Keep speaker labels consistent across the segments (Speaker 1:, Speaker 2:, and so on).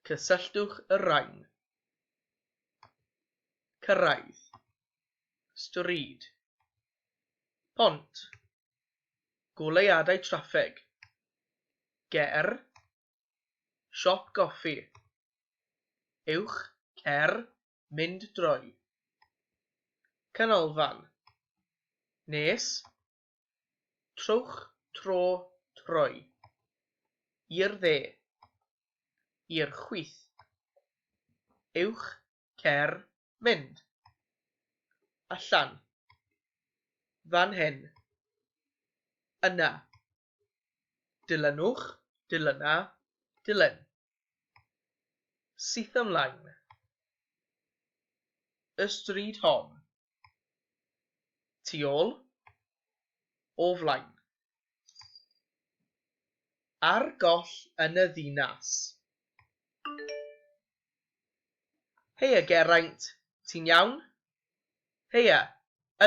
Speaker 1: Cysylltwch y rhain. Cyrraedd. Stryd. Pont. Goleuadau traffig. Ger. Siop goffi. Uwch, cer, mynd drwy. Canolfan. Nes. Trowch, tro, troi. I'r dde. I'r chwith. Uwch, cer, mynd. Allan. Fan hyn. Yna. Dilynwch, dilyna, dilyn. Syth ymlaen. Y stryd hon. Tu ôl. O flaen. Ar goll yn y ddinas. Heia Geraint, ti'n iawn? Heia,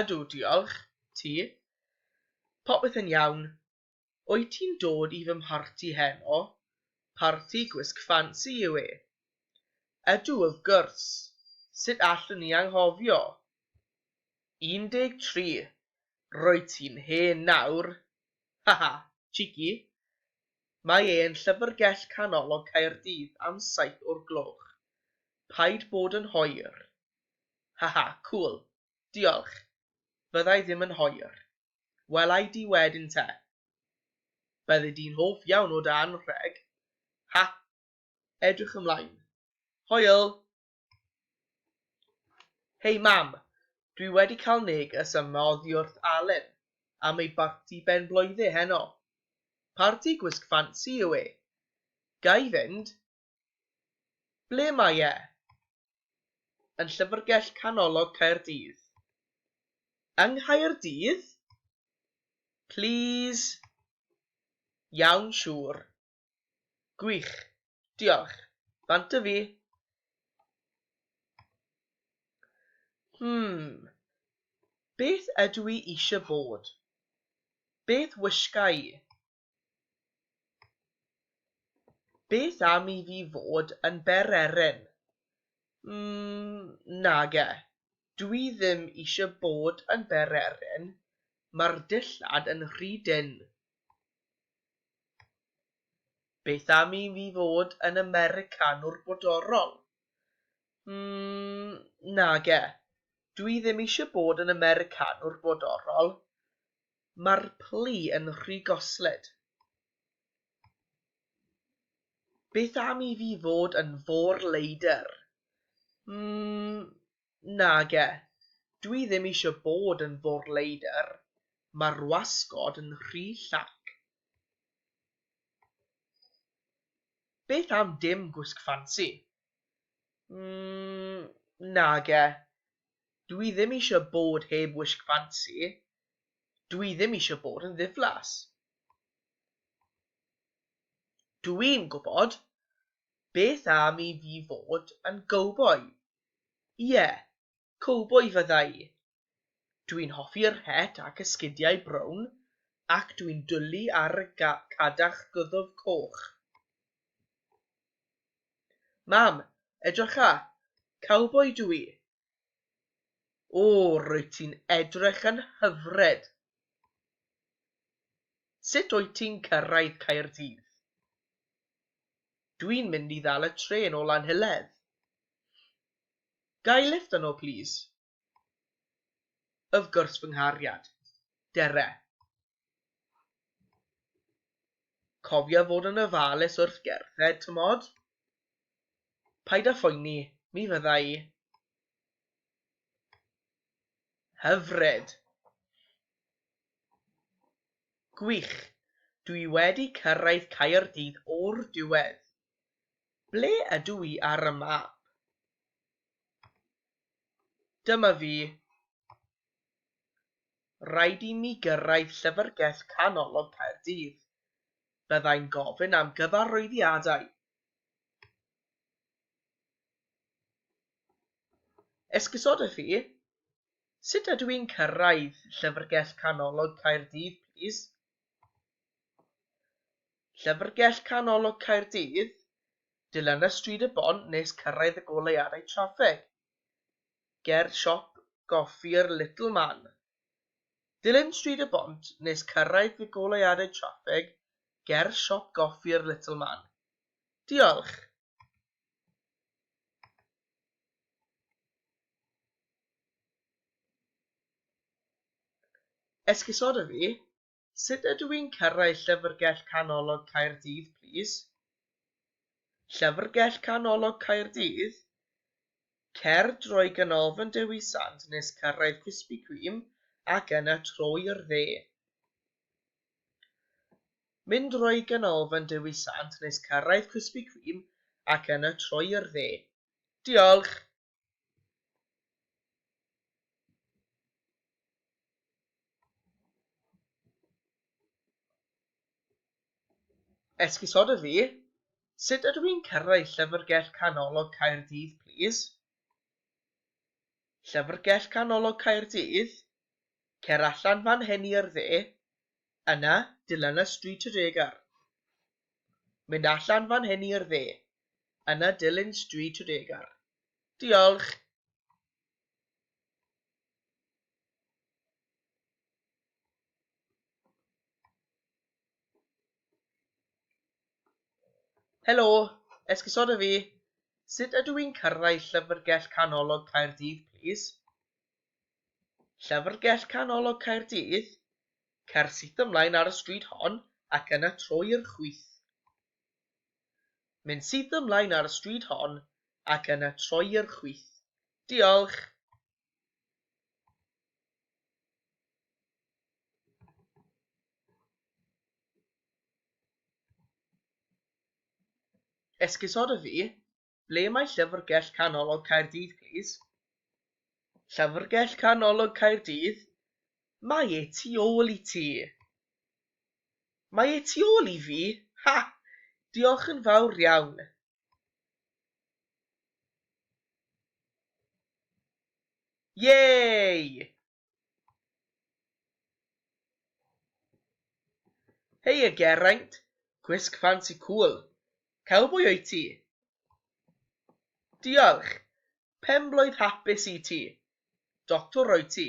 Speaker 1: ydw, diolch, ti? Popeth yn iawn. Wyt ti'n dod i fy mharti heno? Parti gwisg ffansi yw e. Ydw, wrth gwrs. Sut allwn i anghofio? 13, Rwyt ti'n hen nawr. Haha, cheeky. Mae e yn Llyfrgell Canolog Caerdydd am 7 o'r gloch. Paid bod yn hwyr. Haha, cŵl. Diolch. Fydda i ddim yn hwyr. Wela i di wedyn te. Byddi di'n hoff iawn o dy anrheg. Ha! Edrych ymlaen. Hwyl! Hei mam, dwi wedi cael neges yma oddi wrth Alun am ei barti ben-blwydd e heno. Parti gwisg ffansi yw e. Ga i fynd? Ble mae e? Yn Llyfrgell Canolog Caerdydd. Yng Nghaerdydd? Plîs? Iawn, siŵr. Gwych. Diolch. Bant â fi. Hmm. Beth ydw i eisiau bod? Beth wisga i? Beth am i fi fod yn bererin? Mm, nage. Dwi ddim eisiau bod yn bererin, mae'r dillad yn rhy dynn. Beth am i fi fod yn Americanwr brodorol? Mm, nage. Dwi ddim eisiau bod yn Americanwr brodorol, Mae'r plu yn rhy goslyd. Beth am i fi fod yn fôr-leidr? Mm, nage. Dwi ddim eisiau bod yn fôr-leidr. Mae'r wasgod yn rhy llac. Beth am dim gwisg ffansi? Mm, nage. Dwi ddim eisiau bod heb wisg ffansi. Dwi ddim eisiau bod yn ddiflas. Dwi'n gwybod. Beth am i fi fod yn gowboi? Ie, cowboi fydda i. Dwi'n hoffi'r het ac esgidiau brown, ac dwi'n dwlu ar y cadach gwddf coch. Mam, edrycha! Cowboi dw i! O, rwyt ti'n edrych yn hyfryd! Sut wyt ti'n cyrraedd Caerdydd? Dwi'n mynd i ddal y trên o Lanhiledd. Ga i lifft yno, plîs? Wrth gwrs fy nghariad. Dere. Cofia fod yn ofalus wrth gerdded, t'mod? Paid â phoeni, mi fydda i. Hyfryd! Gwych! Dwi wedi cyrraedd Caerdydd o'r diwedd. Ble ydw i ar y map? Dyma fi. Rhaid i mi gyrraedd Llyfrgell Canolog Caerdydd. Byddai'n gofyn am gyfarwyddiadau. Esgusoda fi, sut ydw i'n cyrraedd Llyfrgell Canolog Caerdydd, plîs? Llyfrgell Canolog Caerdydd? Dilyna Stryd y Bont nes cyrraedd y goleuadau traffig. Ger siop goffi'r Little Man. Dilyn Stryd y Bont nes cyrraedd y goleuadau traffig ger siop goffi'r Little Man. Diolch! Esgusoda fi, sut ydw i'n cyrraedd Llyfrgell Canolog Caerdydd, plîs? Llyfrgell Canolog Caerdydd? Cer drwy Ganolfan Dewi Sant nes cyrraedd Krispy Kreme ac yna troi i'r dde. Mynd drwy Ganolfan Dewi Sant nes cyrraedd Krispy Kreme ac yna troi i'r dde. Diolch! Esgusoda fi, sut ydw i'n cyrraedd Llyfrgell Canolog Caerdydd, plîs? Llyfrgell Canolog Caerdydd? Cer allan fan hyn i'r dde, yna dilyna Stryd Tredegar. Mynd allan fan hyn i'r dde, yna dilyn Stryd Tredegar. Diolch! Helo, esgusoda fi. Sut ydw i'n cyrraedd Llyfrgell Canolog Caerdydd, plîs? Llyfrgell Canolog Caerdydd? Cer syth ymlaen ar y stryd hon ac yna troi i'r chwith. Mynd syth ymlaen ar y stryd hon ac yna troi i'r chwith. Diolch! Esgusoda fi, ble mae Llyfrgell Canolog Caerdydd, plîs? Llyfrgell Canolog Caerdydd? Mae e tu ôl i ti. Mae e tu ôl i fi? Ha! Diolch yn fawr iawn. Yay! Heia Geraint, gwisg ffansi cŵl. Cowboi wyt ti? Diolch. Penblwydd hapus i ti. Doctor wyt ti?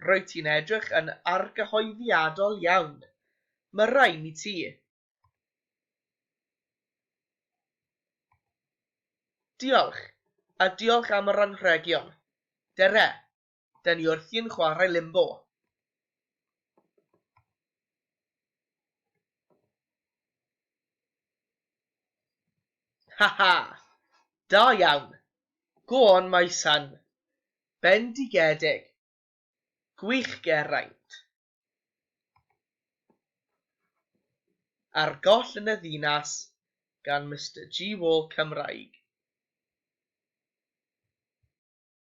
Speaker 1: Rwyt ti'n edrych yn argyhoeddiadol iawn. Mae rhain i ti. Diolch, a diolch am yr anrhegion. Dere, 'da ni wrthi'n chwarae limbo. Ha ha! Da iawn! Go on my son. Bendigedig. Gwych Geraint. Ar goll yn y ddinas gan Mister G Wall Cymraeg.